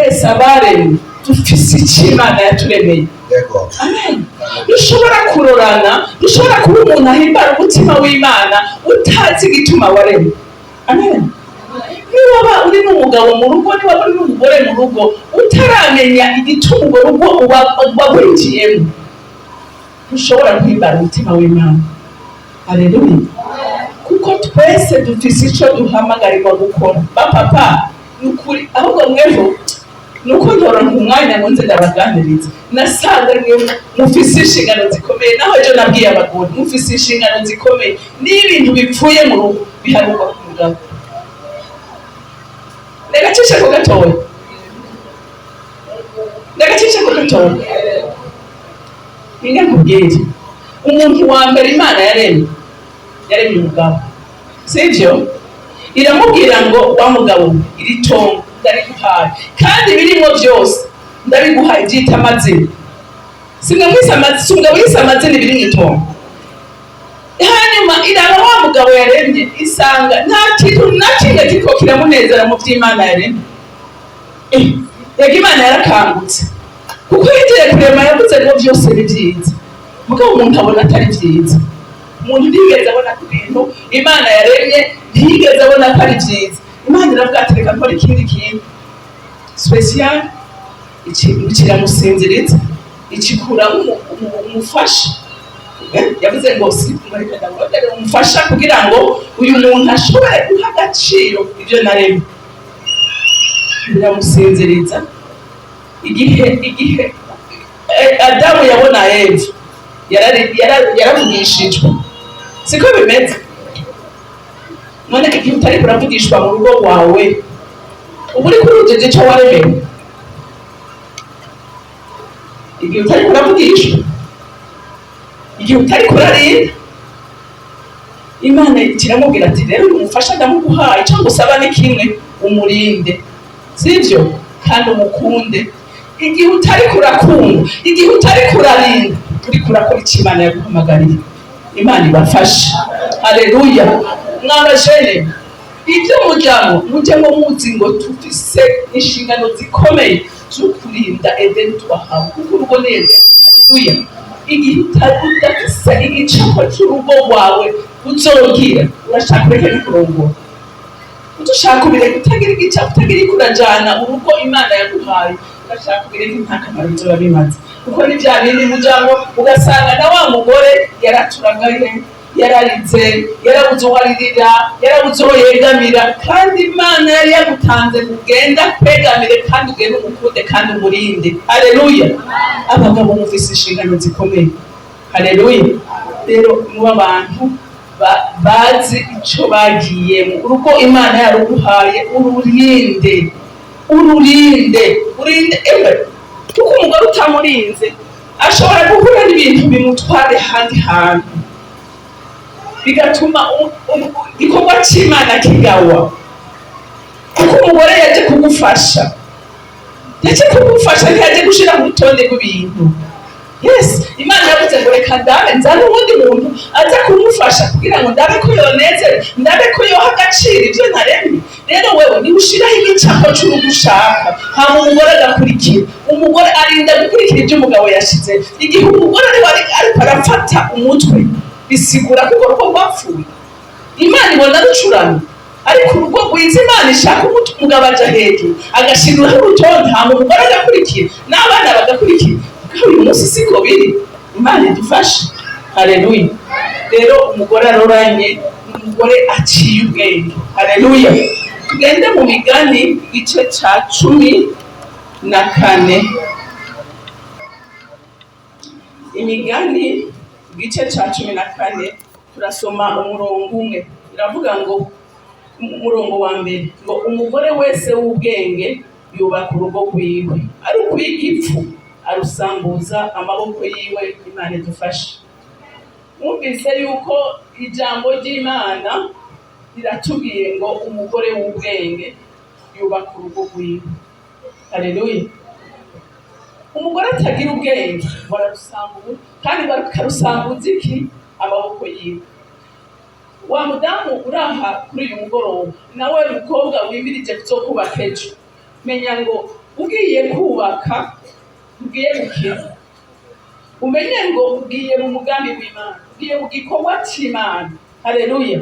Twese abaremwe dufise icyo Imana yaturemeye. Amen. Ntushobora kurorana, ntushobora kuba umuntu ahimbara umutima w'Imana utazi igituma waremwe. Amen. Niwaba uri n'umugabo mu rugo, niwaba uri n'umugore mu rugo, utaramenya igituma urwo rugo wagwinjiyemo, ntushobora guhimbara umutima w'Imana. Aleluya. Kuko twese dufise ico duhamagarirwa gukora. Bapapa, ni ukuri, ahubwo mweho nuko ntoronka umwanya ngo nze ndabaganiriza. Nasanze mwe mufise inshingano zikomeye. Naho ejo nabwiye abagore, mufise inshingano zikomeye. Niyo ibintu bipfuye mu rugo, biharurwa ku mugabo. Ndagacishe ko gatoya, ndagacishe ko gatoya. Ninga nkubwire, umuntu wa mbere Imana yaremye, yaremye umugabo, sivyo? Iramubwira ngo: "Wa mugabo we, iri tongo ndariguhaye kandi ibirimo byose ndabiguhaye, byita amazina." Simwe mwise amazina? Si umugabo yise amazina ibiri mu itongo? Hanyuma iraba wa mugabo yaremye, isanga nta kintu na kimwe kiriko kiramunezera mu vy'Imana yaremye. Yego, Imana yarakangutse, kuko yagiye kurema yavuze ngo byose ni byiza, mugabo umuntu abona atari byiza. Umuntu ntiyigeze abona ko ibintu Imana yaremye, ntiyigeze abona ko ari byiza. Imana iravuga ati: "Reka nkore ikindi kintu spécial." Ikintu kiramusinziriza, ikikuramo umufasha. Yavuze ngo si reka ndamurondere umufasha kugira ngo uyu muntu ashobore guha agaciro ibyo naremye. Biramusinziriza. Igihe Adamu yabona Eva, yaravugishijwe. Siko bimeze? None igihe utari kuravugishwa mu rugo rwawe, uba uri kuruzuza ico waremewe? Igihe utari kuravugishwa, igihe utari kurarinda, Imana kiramubwira ati: "Rero uyu mufasha ndamuguhaye, icyo ngusaba ni kimwe, umurinde, sivyo? Kandi umukunde." Igihe utari kurakunda, igihe utari kurarinda, uri kurakora icyo Imana yaguhamagariye? Imana ibafashe. Haleluya. Mwabajene, ibyo mujyamo, mujyemo muzi ngo tufise inshingano zikomeye zo kurinda Edeni twahawe, kuko urugo ni Edeni. Haleluya. Igihe udafise igicapo cy'urugo rwawe uzogira, urashaka ureke no kurongora, udushaka ubireke. Utagira igicapo, utagira iko urajana urugo Imana yaguhaye, urashaka ubireke, nta kamaro bizoba bimaze, kuko ni bya bindi mujamwo, ugasanga na wa mugore yaraturagaye, yararize, yarabuze uwo aririra, yarabuze uwo yegamira, kandi Imana yari yagutanze ngo ugende akwegamire, kandi ugende umukunde kandi umurinde. Haleluya. Abagabo mufise inshingano zikomeye. Haleluya. Rero muba abantu bazi ico bagiyemo. Urugo Imana yaruguhaye, ururinde, ururinde, urinde ewe, kuko umugore utamurinze ashobora guhura n'ibintu bimutwara ahandi hantu, bigatuma igikorwa c'Imana kigawa. Kuko umugore yaje kugufasha, yaje kugufasha, ntiyaje gushira mu rutonde rw'ibintu. Yes, Imana yavuze ngo: "Reka ndabe nzane uwundi muntu aza kumufasha kugira ngo ndabe ko yonezere, ndabe ko yoha agaciro ibyo ntaremye." Rero wewe niba ushiraho igicapo c'urugo ushaka, hama umugore agakurikira. Umugore arinda gukurikira ibyo umugabo yashize. Igihe umugore ariwe ariko arafata umutwe, bisigura ko urwo rugo rwapfuye. Imana ibona rucuramye, ariko urugo rwiza Imana ishaka, umugabo aja hejuru agashiriraho urutonde, hama umugore agakurikira n'abana bagakurikira. Kuko uyu munsi siko biri. Imana idufashe. Haleluya. Rero umugore aroranye ni umugore aciye ubwenge. Haleluya. Tugende mu Migani, igice ca 14. Imigani, igice ca 14, turasoma umurongo umwe. Biravuga ngo, umurongo wa mbere ngo: "Umugore wese w'ubwenge yubaka urugo rwiwe, ari ukw'igipfu arusambuza amaboko yiwe." Imana idufashe. Mwumvise yuko ijambo ry'Imana riratubwiye ngo umugore w'ubwenge yubaka urugo rwiwe. Haleluya. Umugore atagira ubwenge bararusambura, kandi bakarusambuza iki? Amaboko yiwe. Wa mudamu uraha kuri uyu mugoroba, nawe mukobwa wimirije kuzokubaka ejo, menya ngo Ugiye kubaka, ugiye gukina, umenye ngo ugiye mu mugambi w'Imana, ugiye mu gikorwa c'Imana. Haleluya!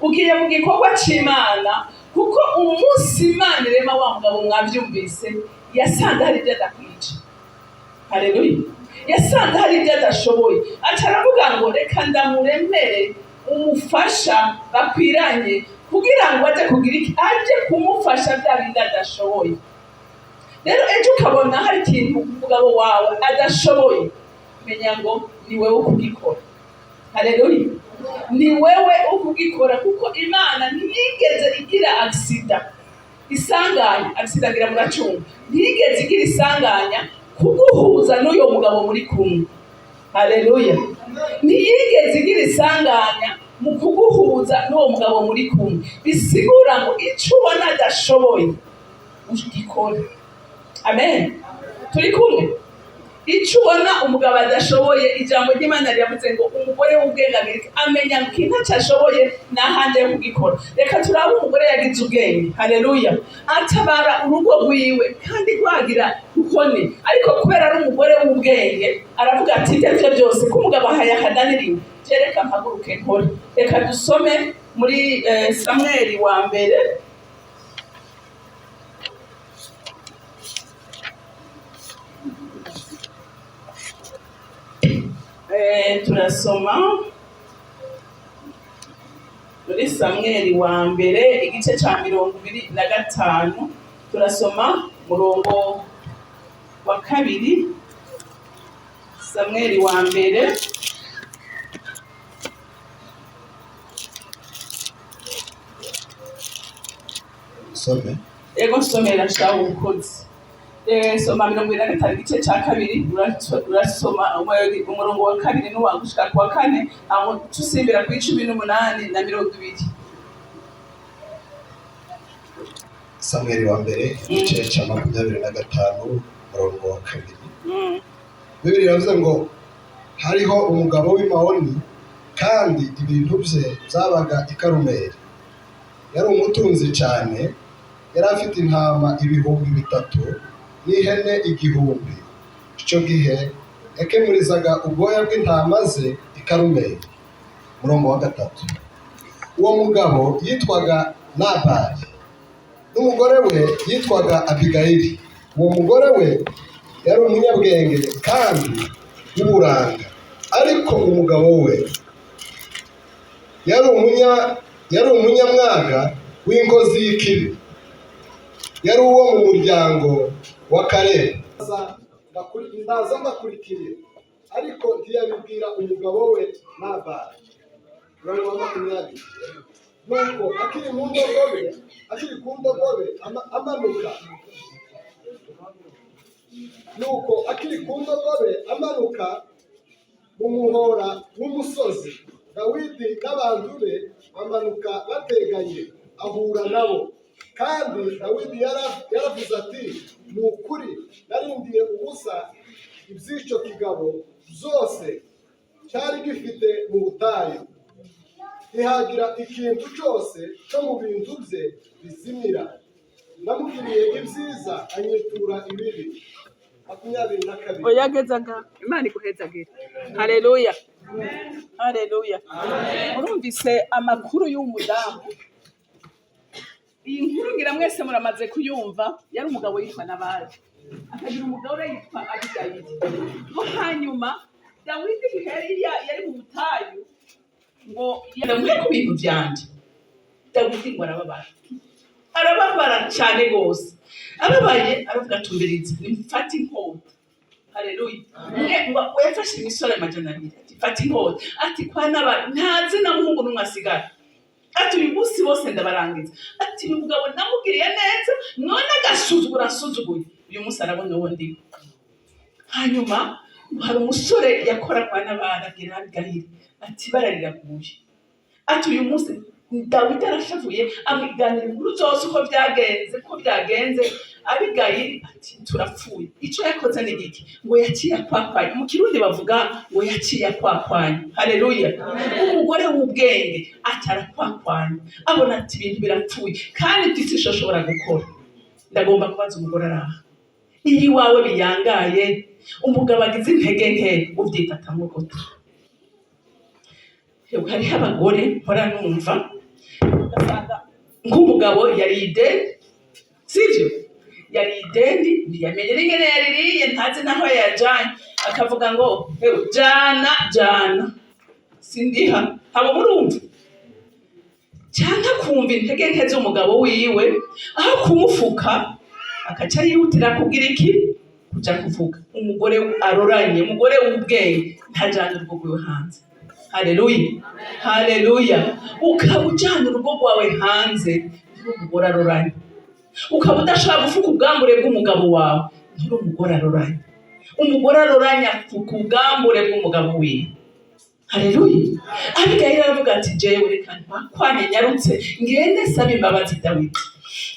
Ugiye mu gikorwa c'Imana, kuko umunsi Imana irema wa mugabo, mwavyumvise, yasanze hari ibyo adakwica. Haleluya! Yasanze hari ibyo adashoboye, aca aravuga ngo reka ndamuremere umufasha bakwiranye, kugira ngo aze kugira iki? Aje kumufasha bya bindi adashoboye. Rero ejo ukabona hari ikintu umugabo wawe adashoboye, menya ngo ni wewe kugikora. Haleluya! Ni wewe ukugikora, kuko Imana ntiyigeze igira accident, isanganya. Accident ngira muracumva. Ntiyigeze igira isanganya kuguhuza n'uyo mugabo muri kumwe. Haleluya! Ntiyigeze igira isanganya mu kuguhuza n'uwo mugabo muri kumwe. Bisigura ngo icyo ubona adashoboye ugikore. Amen. Turi kumwe? Icyo ubona umugabo adashoboye, ijambo ry'Imana riravuze ngo umugore w'ubwenge abirika amenya ngo ikintu ashoboye n'ahandi yo kugikora. Reka turabe umugore yagize ubwenge. Haleluya! Atabara urugo rwiwe kandi rwagira rukone, ariko kubera ari umugore w'ubwenge aravuga ati ibyo ari byo byose ko umugabo ahayahananiriwe, je reka mpaguruke nkore. Reka dusome muri Samweli wa mbere. Turasoma muri Samweli wa mbere igice ca 25, turasoma umurongo wa 2. Samweli wa mbere. Some. Ego, nsomera shawe ubukozi. Soma 25 igice ca 2, urasoma umurongo wa 2 n'uwa gushika ku wa 4, aho tusimbira ku 18 na 20. Samweli wa mbere igice cya 25 umurongo wa 2. Bibiri iravuze ngo hariho umugabo w'i Mawoni, kandi ibintu bye byabaga i Karumeli. Yari umutunzi cyane, yari afite intama 3000 n'ihene 1000. Icyo gihe yakemurizaga ubwoya bw'intama ze i Karumeli. Umurongo wa 3: uwo mugabo yitwaga Nabali, n'umugore we yitwaga Abigayili. Uwo mugore we yari umunyabwenge kandi w'uburanga, ariko umugabo we yari umunyamwaga w'inkozi y'ikibi, yari uwo mu muryango wa Kalebu. Ndaza ndakurikiye. Ariko ntiyabibwira umugabo we Nabali. Umurongo wa 20: nuko akiri mu ndogobe, akiri ku ndogobe amanuka, nuko akiri ku ndogobe amanuka mu muhora w'umusozi, Dawidi n'abantu be bamanuka bateganye, ahura nabo. Kandi Dawidi yaravuze ati ni ukuri narindiye ubusa iby'icyo kigabo byose cyari gifite mu butayu, ntihagira ikintu cyose cyo mu bintu bye bizimira. Namugiriye ibyiza, anyitura ibibi. 22. Oyagezaga, Imana iguhezagire. Haleluya, haleluya! Murumvise amakuru y'umudamu. Iyi nkuru ngira mwese muramaze kuyumva. Yari umugabo yitwa Nabali, akagira umugore yitwa Abigayili. Ngo hanyuma Dawidi igihe yari mu butayu, ngo yamuhe ku bintu vyanje. Dawidi ngo arababara, arababara cyane rwose. Ababaye aravuga, atumbiriza nimfate inkota. Haleluya! Ngo yafashe imisore 200, ati fata inkota, ati kwa Nabali ntazi na muhungu n'umwe asigara, ati uyu munsi bose ndabarangiza, ati uyu mugabo namugiriye neza, none agasuzugura asuzuguye, uyu munsi arabona uwo ndiwe. Hanyuma hari umusore yakora kwa Nabali, abwira Abigayili ati bara riraguye, ati uyu munsi Dawidi arashavuye. Amwiganira inkuru zose uko byagenze, uko byagenze. Abigayili ati turapfuye. Icyo yakoze ni giki? Ngo yaciye akwakwanya. Mu Kirundi bavuga ngo yaciye akwakwanya. Haleluya! Umugore w'ubwenge ati arakwakwanya, abona ati ibintu birapfuye kandi mfise ico ashobora gukora. Ndagomba kubaza umugore araha. Iyo iwawe biyangaye, umugabo agize intege nke, ubyifatamwo gute? Hewe, hariho abagore mpora numva, ugasanga nk'umugabo yariye ideni, sivyo? Yariye ideni, ntiyamenye n'ingene yaririye, ntazi naho yayajanye, akavuga ngo: "Hewe, jana, jana, sindiha." Abo murumva? Cyangwa kumva intege nke z'umugabo wiwe, aho kumufuka akaca yihutira kugira iki? Kuja kuvuga. Umugore aroranye, umugore w'ubwenge, ntajana urugo rwiwe hanze. Haleluya, haleluya! Ukaba ujana urugo rwawe hanze, nturi umugore aroranye. Ukaba udashobora gufuka ubwambure bw'umugabo wawe, nturi umugore aroranye. Umugore aroranye afuka ubwambure bw'umugabo wiwe. Haleluya! Abigayili aravuga ati: "Jewe reka ntakwanye, nyarutse ngende saba imbabazi Dawidi."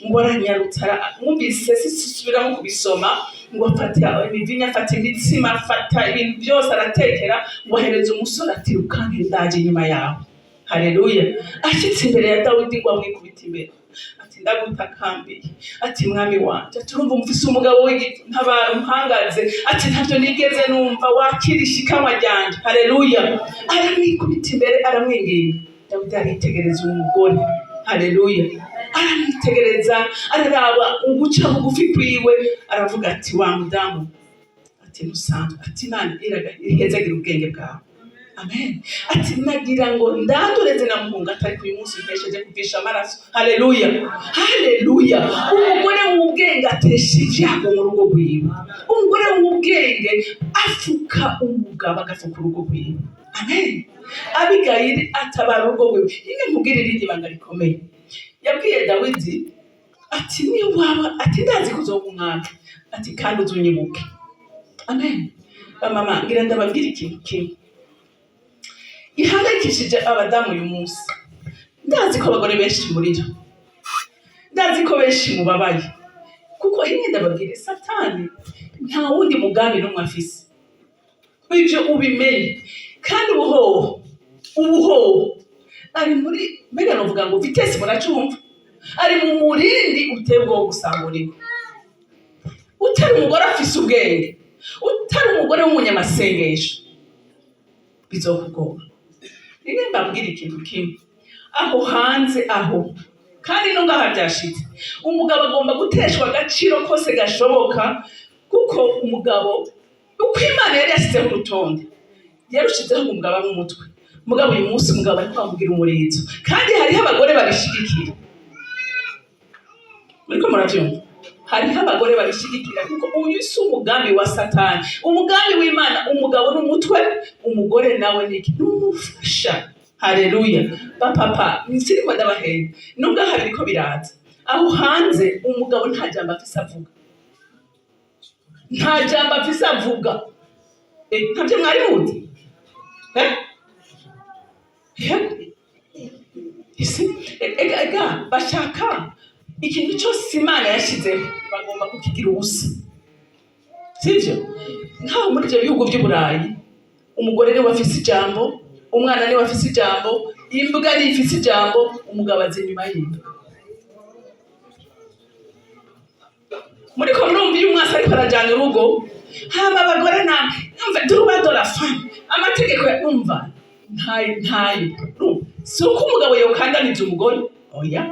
Ngo aranyarutse, mwumvise, sisubiramo kubisoma, ngo afata imivinyo, afata imitsima, afata ibintu byose, aratekera, ngo ahereza umusore ati: "Rukanke, ndaje inyuma yawe." Haleluya! Ashyitse imbere ya Dawidi, ngo amwikubita imbere ati: "Ndagutakambiye," ati, "mwami wanje," ati, "urumva umfise umugabo w'igiti, ntabara umpangaze," ati, "ntabyo nigeze numva, wakira ishikanwa ryanje." Haleluya! Aramwikubita imbere, aramwinginga. Dawidi aritegereza uwo mugore. Haleluya! Aramwitegereza, araraba uguca bugufi kwiwe, aravuga ati: "Wa mudamu," ati, "ntusanzwe," ati, "Imana ihezagira ubwenge bwawe." Amen. Ati: "Nagira ngo ndandureze na muhungu, atari uyu munsi mpesheje kuvisha amaraso." Haleluya, haleluya! Umugore w'ubwenge atesha ibyago mu rugo rwiwe. Umugore w'ubwenge afuka umugabo, agafuka urugo rwiwe. Amen. Abigayili atabara urugo rwiwe. Nyine nkubwire irindi banga rikomeye. Yabwiye Dawidi ati: "Niwaba," ati, "ndazi ko uzoba umwami," ati, "kandi uzunyibuke." Amen. Bamama, ngira ndababwira ikintu kimwe gihangayikishije abadamu uyu munsi. Ndazi ko abagore benshi murira, ndazi ko benshi mubabaye, kuko himwe ndababwire, Satani nta wundi mugambi n'umwe afise. Ibyo ubimenye. Kandi ubuhoho, ubuhoho ari muri, mbega novuga ngo vitesse, muracumva, ari mu murindi uteye ubwoba wo gusambura. Utari umugore afise ubwenge, utari umugore w'umunyamasengesho, bizokugora. Rimwe mbabwira ikintu kimwe: aho hanze aho, kandi no ngaha byashitse, umugabo agomba guteshwa agaciro kose gashoboka, kuko umugabo, uko Imana yari yashyizeho urutonde, yarushizeho ngo umugabo abe umutwe. Mugabo uyu munsi umugabo ariko bamugira umurizo, kandi hariho abagore babishigikira. Muriko muravyumva? Hariho abagore babishigikira, kuko uyu si umugambi wa Satani. Umugambi w'Imana, umugabo n'umutwe, umugore nawe niki? N'umufasha. Haleluya! Bapapa, siriko ndabahenda, nubwo aha biriko biraza. Aho hanze umugabo nta jambo afise avuga, nta jambo afise avuga. Ntabyo mwari muzi? Eh? Eh? Ese ega ega bashaka ikintu cyose Imana yashyizeho, bagomba kukigira ubusa, sibyo? Nk'aho muri ibyo bihugu by'Uburayi, umugore niwe afise ijambo, umwana niwe afise ijambo, imbwa niyo ifise ijambo, umugabo aza inyuma y'imbwa. Muriko murumva? Iyo umwasi ariko arajyana urugo, hama abagore namwe, umva, droit de la femme, amategeko ya, umva, ntayo, ntayo. Urumva? Si uko umugabo yokandamiza umugore, oya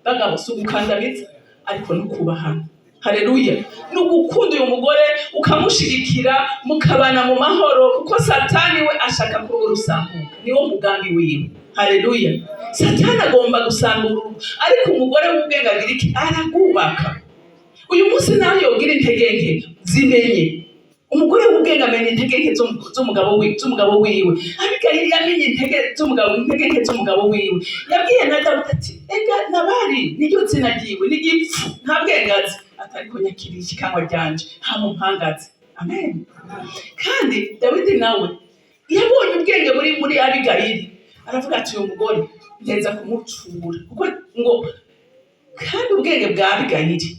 bagabo, si ugukandamiza, ariko no kubahana. Haleluya! Ni ugukunda uyu mugore, ukamushigikira, mukabana mu mahoro, kuko Satani we ashaka ko urugo rusambuka, niwo mugambi wiwe. Haleluya! Satani agomba gusambura urugo, ariko umugore w'ubwenge agira iki? Aragubaka. Uyu munsi nawe yogira intege nke, zimenye. Umugore w'ubwenge amenya intege nke z'umugabo wiwe. Abigayili yamenye intege z'umugabo, intege nke z'umugabo wiwe. Yabwiye na Dawidi ati: "Ega Nabali niryo zina ryiwe, n'igipfu, nta bwenge azi," ati, "ariko nyakiriye ikikanwa ryanje, hama umpangaze." Amen. Kandi Dawidi nawe yabonye ubwenge buri muri Abigayili, aravuga ati: "Uyu mugore nteza kumucura." Kuko ngo kandi ubwenge bwa Abigayili,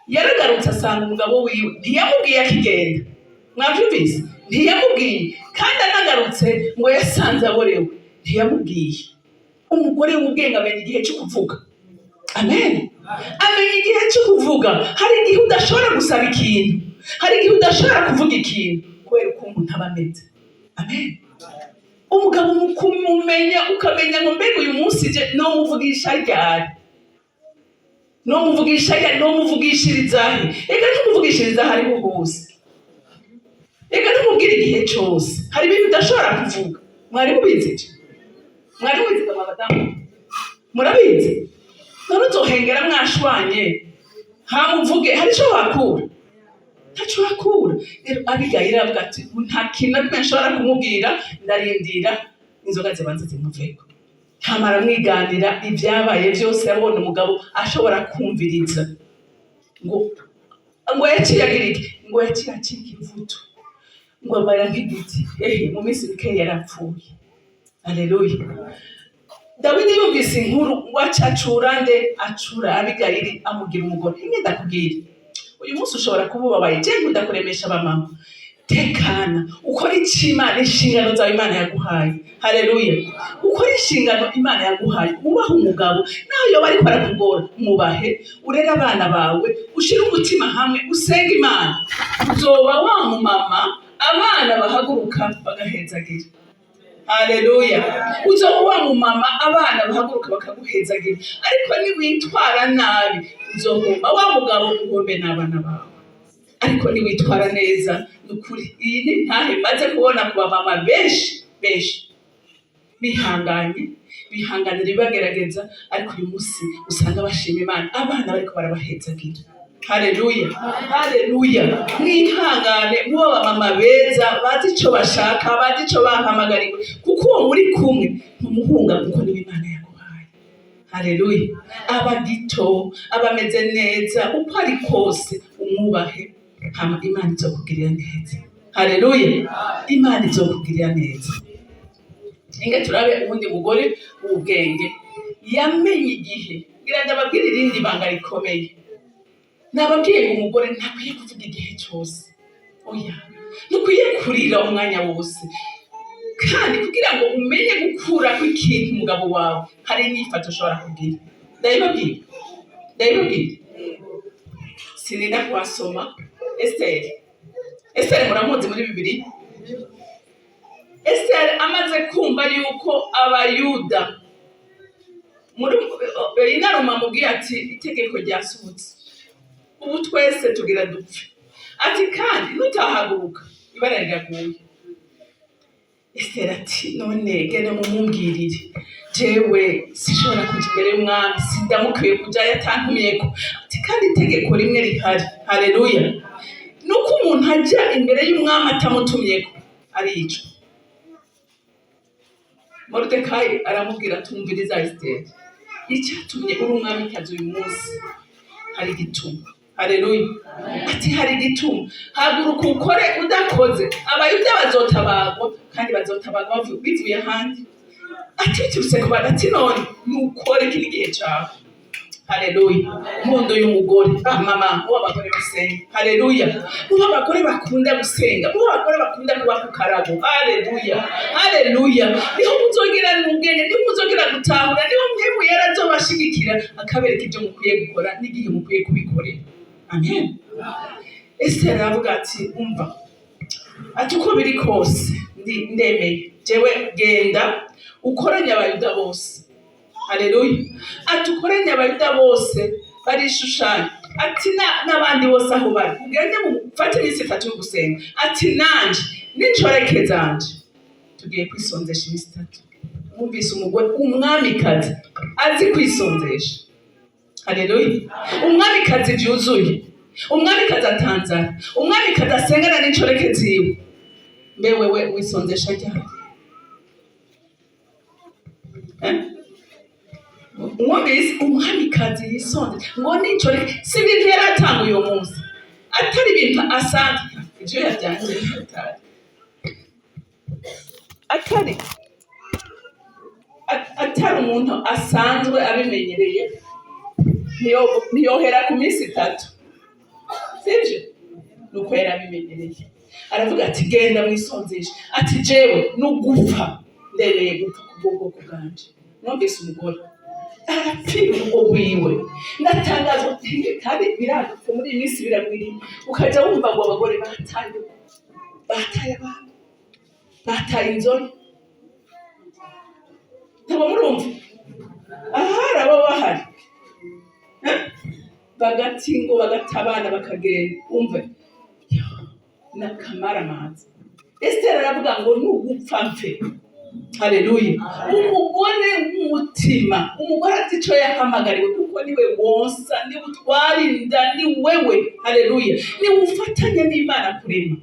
yaragarutse asanga umugabo wiwe, ntiyamubwiye akigenda. Mwabyumvise? Ntiyamubwiye. Kandi anagarutse, ngo yasanze aborewe, ntiyamubwiye. Umugore w'ubwenge amenya igihe cyo kuvuga. Amen. Amenya igihe cyo kuvuga. Hari igihe udashobora gusaba ikintu, hari igihe udashobora kuvuga ikintu kubera uko umuntu aba ameze. Amen. Umugabo mu kumumenya, ukamenya ngo mbega uyu munsi je nomuvugisha ryari, nomuvugisha ryari, nomuvugishiriza he? Eka ntumuvugishiriza aho ariho hose, eka ntumubwire igihe cyose. Hari ibintu udashobora kuvuga. Mwari mubizi ivyo? Mwari mubizi ga madamu? Murabizi? None uzohengera mwashwanye hamuvuge, hari ico wakura? Ntaco wakura. Rero Abigayili aravuga ati: "Nta kintu na kimwe nshobora kumubwira, ndarindira inzoga zibanza zimuveko." Hama aramwiganira ibyabaye byose. Yabona umugabo ashobora kumviriza. Ngo yaciye agira iki? Ngo yaciye acika ivutu, ngo amara nk'igiti. Ehe, mu minsi mike yarapfuye. Aleluya. Dawidi yumvise inkuru, ngo aca acura nde? Acura Abigayili, amugira umugore. Imwe ndakubwira, uyu munsi ushobora kuba ubabaye. Je nkunda kuremesha abamama: tekana, ukora icyo Imana, inshingano zawe Imana yaguhaye. Haleluya. Ukora inshingano Imana yaguhaye, wubahe umugabo nawe yoba ariko arakugora, mwubahe, urere abana bawe, ushire umutima hamwe, usenge Imana. Uzoba wa mumama abana bahaguruka bagahezagira. Haleluya. Uzoba wa mumama abana bahaguruka bakaguhezagira. Ariko niwitwara nabi, uzohomba wa mugabo, uhombe n'abana bawe. Ariko niwitwara neza, ni ukuri, iyi ni ntahe maze kubona ku bamama benshi benshi bihanganye, bihanganira ibibagerageza, ariko uyu munsi usanga bashima Imana, abana bariko barabahezagira. Haleluya, haleluya. Mwihangane, muba abamama beza, bazi ico bashaka, bazi ico bahamagariwe, kuko uwo muri kumwe ntumuhunga, kuko niwe Imana yaguhaye. Haleluya. Aba gito, aba ameze neza, uko ari kose umwubahe, hama Imana izokugirira neza. Haleluya. Imana izokugirira neza. Inge turabe uwundi mugore w'ubwenge yamenye igihe. Ngira ndababwire irindi banga rikomeye. Nababwiye ngo umugore ntakwiye kuvuga igihe cyose. Oya, ntukwiye kurira umwanya wose. Kandi kugira ngo umenye gukura kw'ikintu umugabo wawe, hari inyifato ushobora kugira. Ndabibabwira, ndabibabwira, sininda kuhasoma. Esiteri, Esiteri muramuzi muri Bibiri. Esiteri amaze kumva yuko Abayuda muri inaruma amubwiye ati: "Itegeko ryasohotse, ubu twese tugira dupfe." Ati: "Kandi nutahaguruka, ibara riraguye." Esiteri ati: "None genda mumumbwirire, jewe sinshobora kuja imbere y'umwami, sindamukwiye kujayo atantumiyeko." Ati: "Kandi itegeko rimwe rihari, haleluya, nuko umuntu ajya imbere y'umwami atamutumyeko aricwa." Moridekayi aramubwira: "Tumviriza Esiteri, icyatumye uri umwamikazi uyu munsi hari igituma." Haleluya. Ati: "Hari igituma, haguruka ukore, udakoze Abayuda bazotabagwa, kandi bazotabagwa bivuye ahandi." Ati: "Biturutse ku bantu." Ati: "None nukore, iki n'igihe cawe." Haleluya. Nkunda uyu mugore. Ah, mama, muba abagore basenga. Haleluya. Muba abagore bakunda gusenga, muba abagore bakunda kuba ku karago. Haleluya, haleluya. Niho muzogera n'ubwenge, niho muzogera gutahura, niho Mpwemu Yera azobashigikira, akabereka ibyo mukwiye gukora n'igihe mukwiye kubikorera. Amen. Esiteri aravuga ati: "Umva," ati, "uko biri kose ndemeye jewe, genda ukoranye Abayuda bose." Haleluya. Ati: "Ukoranye Abayuda bose barishushanya," ati, "n'abandi bose aho bari, ugende mufate iminsi 3 yo gusenga." Ati: "Nanje n'inshoreke zanje tugiye kwisonzesha iminsi 3." Wumvise umugore umwamikazi azi kwisonzesha? Haleluya. Umwamikazi byuzuye, umwamikazi atanzara, umwamikazi asengana n'inshoreke ziwe. Mbe wewe wisonzesha ryari? Eh? Mwumvise umwamikazi yisonze ngo n'inshoreke? Si ibintu yari atanguye uwo munsi, atari ibintu asanzwe. Ivyo yavyanje atari atari atari umuntu asanzwe abimenyereye, ntiyohera ku minsi 3, sivyo? Nuko yari abimenyereye, aravuga ati: "Genda mwisonzeshe." Ati: "Jewe nugupfa, ndemeye gupfa ku bw'ubwoko bwanje." Mwumvise umugore? Arapfira urugo rwiwe. Ndatangazwa kandi biradutse muri iyi minsi, biragwiriye. Ukajya wumva ngo abagore bataye, bataye abana, bataye inzoga. Ntabwo murumva ahari abo bahari. Eh? Bagata ingo, bagata abana, bakagenda. Umve n'akamaramaza. Esiteri aravuga ngo nugupfa mfe. Haleluya! Umugore w'umutima, umugore azi icyo yahamagariwe, kuko niwe wonsa, niwe utwara inda, ni wewe. Haleluya! Niwe ufatanya n'Imana kurema.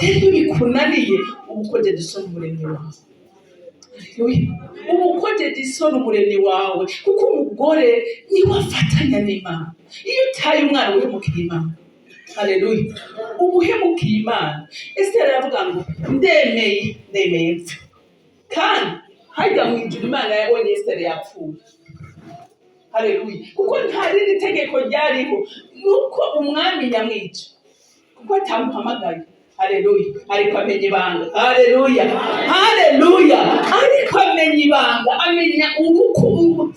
Rero iyo bikunaniye, uba ukojeje isoni Umuremyi wawe. Haleluya! Uba ukojeje isoni Umuremyi wawe, kuko umugore niwe afatanya n'Imana. Iyo utaye umwana, uhemukiye Imana. Haleluya! Uba uhemukiye Imana. Esiteri aravuga ngo ndemeye, ndemeye mpfe. Kandi hajya mu ijuru, Imana yabonye Esiteri yapfuye. Haleluya! Kuko nta rindi tegeko ryariho, nuko umwami yamwica kuko atamuhamagaye. Haleluya! Ariko amenya ibanga. Haleluya, haleluya! Ariko amenya ibanga, amenya uruku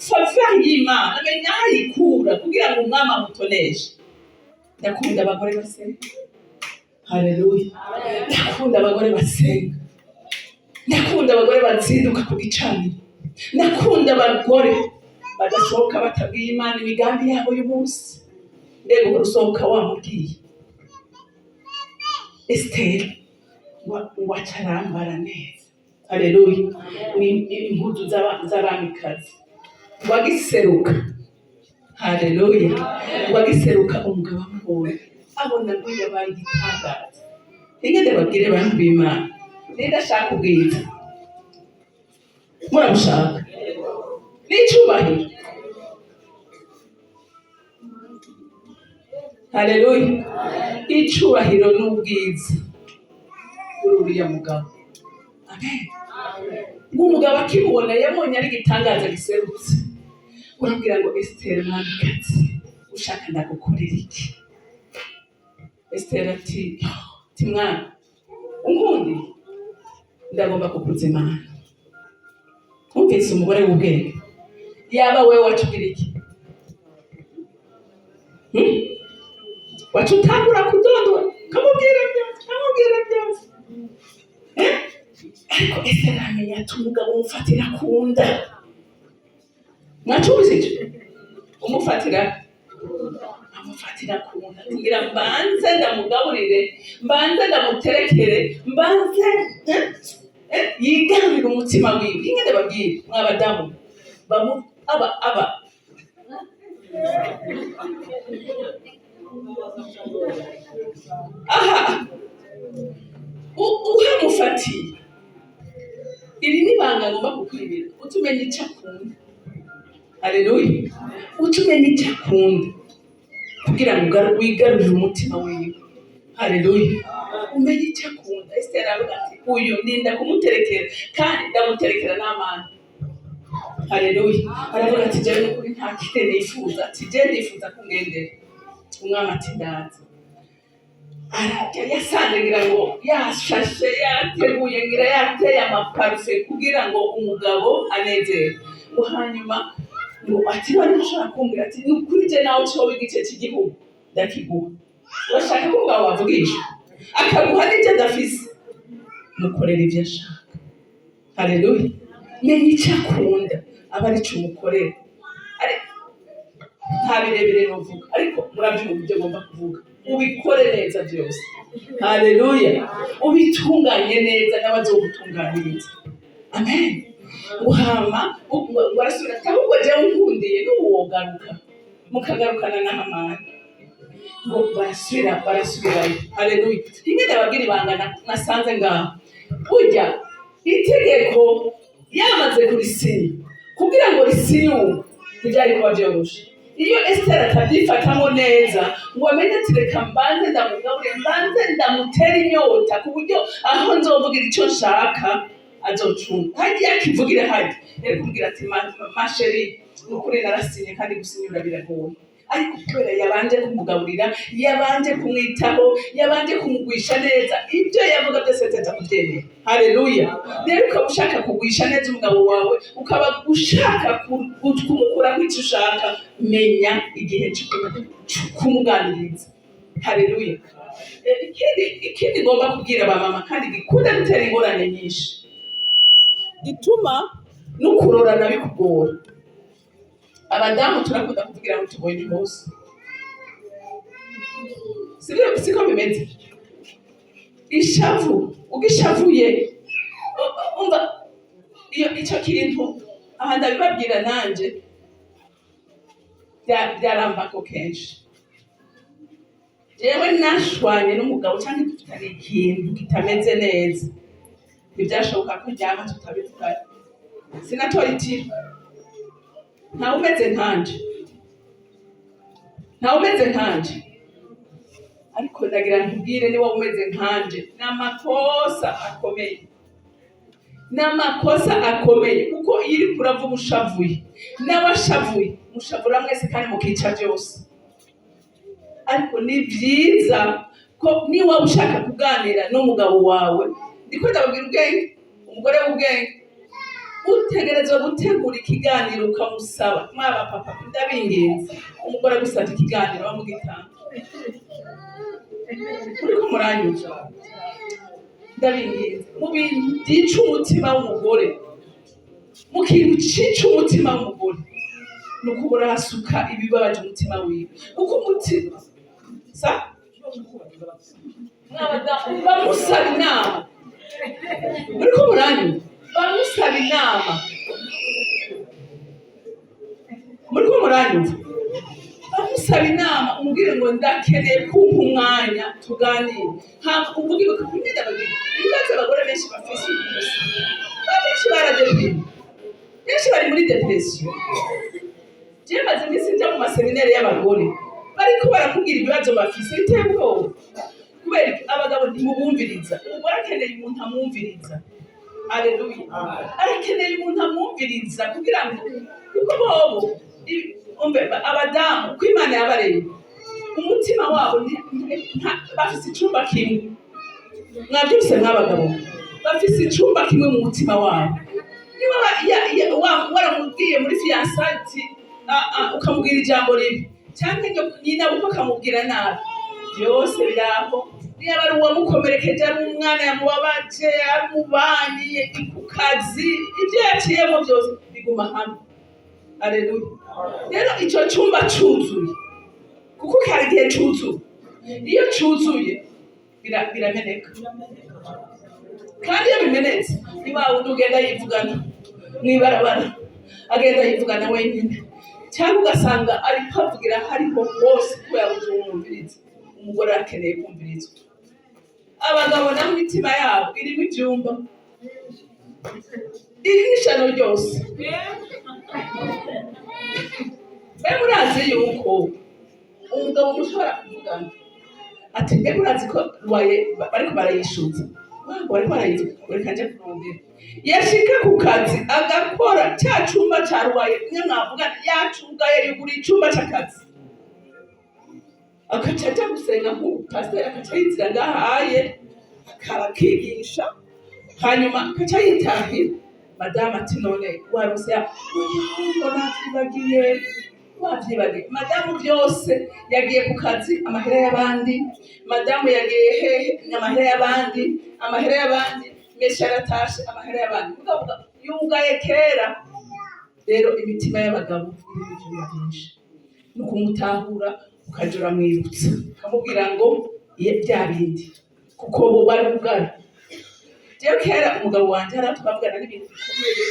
faveur y'Imana, amenya aho ayikura kugira ngo umwami amutoneshe. Ndakunda abagore basenga. Haleluya! Ndakunda abagore basenga, ndakunda abagore bazinduka ku gicaniro, ndakunda abagore badasohoka batabwiye Imana imigambi yabo y'umunsi. Mbega uhora usohoka wamubwiye? Esiteri waca arambara neza. Haleluya! Impuzu z'abamikazi. Wagiseruka, haleluya, wagiseruka, umugabo amubonye abona ngo yabaye igitangaza. Ingene babwire bantu b'Imana, ninde ashaka ubwiza? Murabushaka n'icyubahiro? Haleluya! Icyubahiro n'ubwiza kuri uriya mugabo. Amen. Ng'umugabo akimubona, yabonye ari igitangaza giserutse. Urabwira ngo: "Esiteri mwamikazi, ushaka ndagukorera iki?" Esiteri ati: "Mwana, unkundi ndagomba kukuzimana." Wumvise umugore w'ubwenge? Yaba wewe wacubwira iki? Hmm? Waca utangura kudondora, ukamubwira byose, ukamubwira byose. Eh? Ariko ese aramenya ati umugabo umufatira ku nda. Mwacumvise icyo? Umufatira, amufatira ku nda, kugira mbanze ndamugaburire, mbanze ndamuterekere, mbanze yigarurire umutima wiwe. Ingene babwire mwabadamu bamu aba aba aha uhamufatiye. Iri ni ibanga ngomba kukwibira. Utumenya icyo akunda. Haleluya! Utumenya icyo akunda kugira ngo wigarurire umutima wiwe. Haleluya! Umenye icyo akunda. Esiteri aravuga ati: "Uyu ninda kumuterekera, kandi ndamuterekera n'amana." Haleluya! Aravuga ati: "Jewe n'ukuri nta kindi nifuza." Ati: "Jewe nifuza kungendera." Umwami ati: "Ndaza." Ararya, yasanze ngira ngo yashashe, yateguye, ngira yateye amaparufe kugira ngo umugabo anezerwe. Ngo hanyuma ngo ati: "None ntushobora kumbwira?" Ati: "Ni ukuri je nawe coba igice cy'igihugu ndakiguha." Urashaka ko umugabo wavugisha akaguha n'ibyo adafise? Mukorera ibyo ashaka. Haleluya! Menya icyo akunda, aba arico umukorera. Nta birebire novuga, ariko murabyumva ibyo ngomba kuvuga. Ubikore neza byose. Haleluya! Ubitunganye neza n'abazogutunganiriza. Amen. Uhama warasubira ati: "Ahubwo jewe unkundiye n'ubu wogaruka, mukagarukana na Hamani." Ngo barasubira, barasubirayo. Haleluya! Rimwe ndababwira ibanga nasanze ngaho. Burya itegeko yamaze kurisinya, kugira ngo risinyure ntibyari kuba byoroshe iyo Esiteri atabyifatamo neza, ngo amenye ati: "Reka mbanze ndamugaburire, mbanze ndamutere inyota, ku buryo aho nzovugira icyo nshaka azocunga." Hagiye akivugira, hajya yari kumubwira ati: "Ma chérie, ni ukuri narasinye, kandi gusinyura biragoye." Ariko kubera yabanje kumugaburira, yabanje kumwitaho, yabanje kumugwisha neza, ibyo yavuga byose ateza kubyemera. Haleluya! Rero ukaba ushaka kugwisha neza umugabo wawe, ukaba ushaka kumukuraho icyo ushaka, menya igihe cyo kumuganiriza. Haleluya! Ikindi ngomba kubwira abamama kandi gikunda gutera ingorane nyinshi, gituma no kurorana bikugora: abadamu turakunda kuvugira aho tubonye hose. Sibyo? Siko bimeze? Ishavu ugishavuye, umva, iyo icyo kintu aha ndabibabwira nanje byarambako kenshi. Jewe nashwanye n'umugabo cyangwa dufitanye ikintu kitameze neza, ntibyashoboka ko ndyama tutabivuganye. Sinatora itiro. Ntawe umeze nkanje, ntawe umeze nkanje. Ariko ndagira nkubwire, niba umeze nkanje, ni amakosa akomeye, ni amakosa akomeye, kuko iyo uri kuravuga ushavuye, n'abashavuye mushavura mwese kandi mukica byose. Ariko ni byiza ko niba ushaka kuganira n'umugabo wawe, ndiko ndababwira ubwenge, umugore w'ubwenge, utegerezwa gutegura ikiganiro ukamusaba. Mwaba papa, ndabinginze, umugore agusabye ikiganiro bamugitanga, uriko muranyumva? Ndabinginze, mu bintu byica umutima w'umugore, mu kintu cica umutima w'umugore, ni uko urasuka ibibabaje umutima wiwe, kuko umutima sa mwabadamu bamusaba inama. Muriko muranyumva? Bamusaba inama. Muriko muranyumva? Bamusaba inama. Umubwire ngo ndakeneye kumpa umwanya tuganire, hama uvuge nyine. Babwire ibibazo abagore benshi bafise uyu munsi. Benshi baradéprimé, benshi bari muri dépression. Jewe maze iminsi nja mu maséminaires y'abagore, bariko barakubwira ibibazo bafise biteye ubwoba. Kubera iki? Abagabo ntimubumviriza. Umugore akeneye umuntu amwumviriza. Aleluya! Arakeneye umuntu amwumviriza kugira ngo, kuko bobo umve, abadamu ko Imana yabaremye, umutima wabo bafise icumba kimwe. Mwabyumvise mw'abagabo? Bafise icumba kimwe mu mutima wabo. Niba waramubwiye muri fiançailles ati ukamubwira ijambo ribi, cyangwa nyina bukwe akamubwira nabi, byose biraho. Niba ari uwamukomerekeje, ari umwana yamubabaje, ari umubanyi, ku kazi, ibyo yaciyemo byose biguma hamwe. Aleluya! Rero icyo cyumba cyuzuye, kuko hari igihe cyuzuye, iyo cyuzuye birameneka. Kandi iyo bimenetse, ni wa wundi ugenda yivugana mw'ibarabara, agenda yivugana wenyine, cyangwa ugasanga ariko avugira hariho hose ko yabuze uwumviriza. Umugore arakeneye kumvirizwa. Abagabo nabo imitima yabo irimo ibyumba, irimo ishano ryose. Mbe murazi yuko umugabo mushobora kuvugana ati mbe murazi ko loyer bariko barayishuza, wangu bariko barayishuza, reka nje kurondera. Yashika ku kazi agakora cya cumba ca loyer mwe mwavugana, yacugaye, yugura icumba c'akazi, akaca aja gusenga nk'ubu pasiteri, akaca yinzira ngahaye akaba akigisha, hanyuma akaca yitahira. Madamu ati none warose ya ngo navyibagiye. Wavyibagiye? Madamu byose yagiye ku kazi, amahera y'abandi. Madamu yagiye hehe? Amahera y'abandi, amahera y'abandi. Mesha aratashe, amahera y'abandi. Mugabo yugaye kera. Rero imitima y'abagabo irimo ivyumba byinshi. Ni ukumutahura, ukaja uramwibutsa, ukamubwira ngo ye bya bindi, kuko bo bari bugara. Jewe kera umugabo wanje hariya twavugana n'ibintu bikomeye,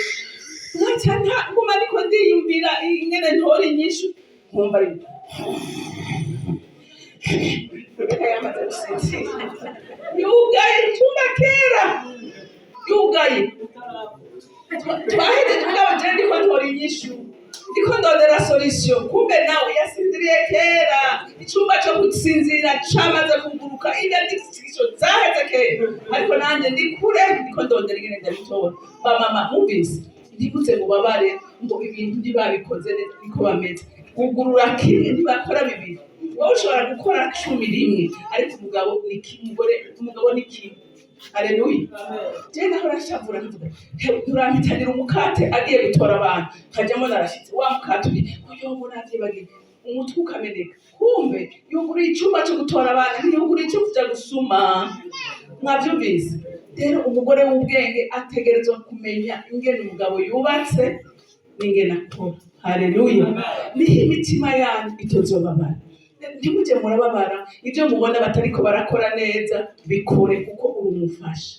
nkaca nguma ndiko ndiyumvira ingene ntora inyishu, nkumva ari Rebeka yamaze gusinzira, yugaye icyumba kera, yugaye. Twahejeje, mugabo jewe ndiko ntora inyishu, ndiko ndondera solution, kumbe nawe yasinziriye kera. Icyumba cyo gusinzira camaze kuguruka, identification zaheze kera, ariko nanjye ndi kure, ndiko ndondera ingene ndabitora. Ba mama, mwumvise? Ntibuze mubabare ngo ibintu ntibabikoze neza, niko bameze. Ugurura kimwe, ntibakora bibiri. Wowe ushobora gukora 10 rimwe, ariko umugabo ni kimwe, umugore, umugabo ni kimwe. Haleluya! Je naho rashavura, nkavuga: "Hewe, urampitanira umukate." Agiye gutora abantu, nkajyamo narashitse, wa mukate uri uyo muravyibagiye, umutwe ukameneka. Kumbe yuguruye icyumba cyo gutora abana, ntiyuguruye icyo kuja gusuma. Mwavyumvise? Rero umugore w'ubwenge ategerezwa kumenya ingene umugabo yubatse n'ingene akora. Haleluya! Niho imitima yanyu itozobabara. Ntimujye murababara ibyo mubona batariko barakora neza. Bikore kuko uri umufasha.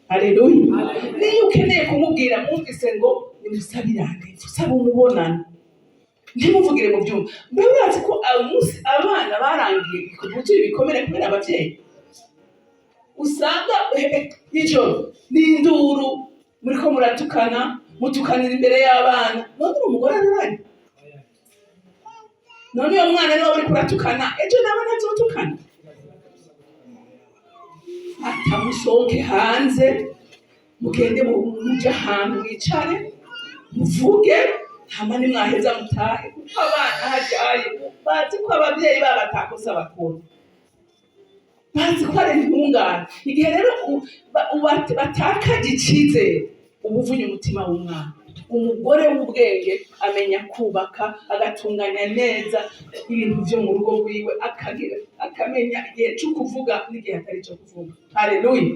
Haleluya! Niyo ukeneye kumubwira, mwumvise ngo nimusabirane, usaba umubonano, ntimuvugire mu byumba. Mbe urazi ko umunsi abana barangiye kubutura ibikomere kubera ababyeyi, usanga ijoro n'induru, muriko muratukana, mutukanira imbere y'abana. None uri umugore araranye, none uyo mwana niwe uriko uratukana, ejo nawe ntazotukana. Atamusohoke hanze, mugende muje ahantu mwicare, muvuge, hama nimwaheza mutahe, kuko abana hajyaye bazi ko ababyeyi babo atakosa bakora, bazi ko ari intungane. Igihe rero batakaje icizere, uba uvunya umutima w'umwana. Umugore w'ubwenge amenya kubaka, agatunganya neza ibintu vyo mu rugo rwiwe, akagira akamenya igihe cyo kuvuga n'igihe atari cyo kuvuga. Haleluya,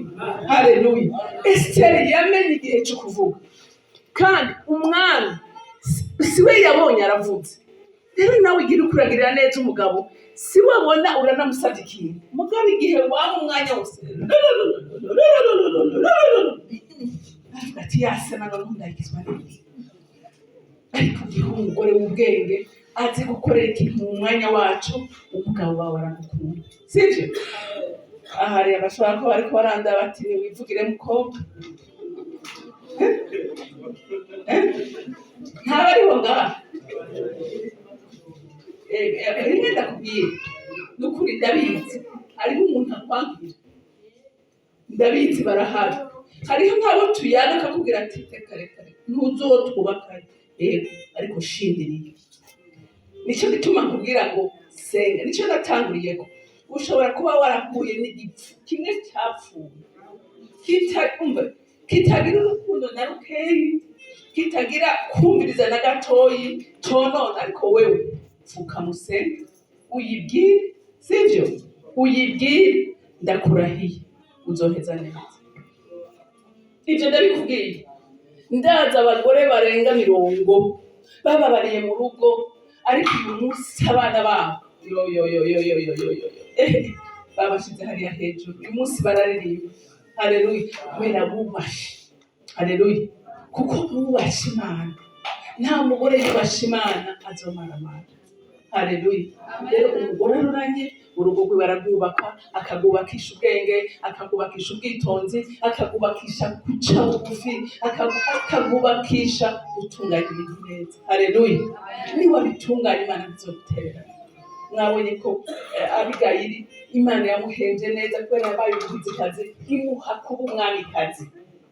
haleluya! Esiteri yamenye igihe cyo kuvuga, kandi umwami si we yabonye aravuze. Rero nawe igira ukuragirira neza umugabo, si we abona uranamusabye ikintu. Mugabo igihe waba umwanya wose avuga ati: "Yasema, noneho ndagizwa neza." Ariko igihe umugore w'ubwenge azi gukorera ikintu mu mwanya wacu, umugabo wawe aragukunda, sibyo? Aha rero bashobora kuba bariko baranda bati: "Niwivugire mukobwa." Eh? Eh? Ntaba ariho ngaha. Rimwe ndakubwira, ni ukuri ndabizi, hariho umuntu akwangira, ndabizi barahari. Hariho nk'abo tuyaga akakubwira ati: "Reka, reka, reka, ntuzotwubakayo." Yego, ariko shindiriye. Nicyo gituma nkubwira ngo senga, nicyo natanguriyeko. Ushobora kuba warahuye n'igipfu kimwe cyapfuye, umva, kitagira urukundo na rukeyi, kitagira kumviriza na gatoyi, conona. Ariko wewe pfuka musenge, uyibwire, sivyo? Uyibwire, ndakurahiye, uzoheza neza. Ibyo ndabikubwiye. Ndazi abagore barenga 40 bababariye mu rugo, ariko uyu munsi abana babo, yo yo yo yo yo yo yo yo yo, babashize hariya hejuru. Uyu munsi bararirimba. Haleluya! Kubera bubashe. Haleluya! Kuko bubashe Imana. Nta mugore yubashe Imana azomaramara. Haleluya! Rero umugore aruranye, urugo rwe bararwubaka, akagubakisha ubwenge, akagubakisha ubwitonzi, akagubakisha guca bugufi, akagubakisha gutunganya ibintu neza. Haleluya! Niba bitunganya, Imana ntizogutererana. Mwabonye ko Abigayili Imana yamuhenje neza kubera yabaye umuhizikazi, imuha kuba umwamikazi.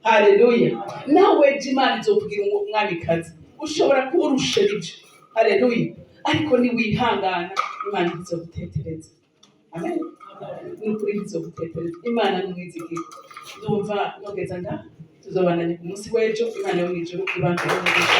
Haleluya! Nawe ejo Imana izokugira umwamikazi. Ushobora kuba urusha ibyo. Haleluya! Ariko niwihangana, Imana ntizogutetereza. Amen. Ni ukuri ntizogutetereza. Imana ni umwizigiro. Ndumva nogeza nga, tuzobananye ku munsi w'ejo. Imana yo mw'ijuru ibambere umugisha.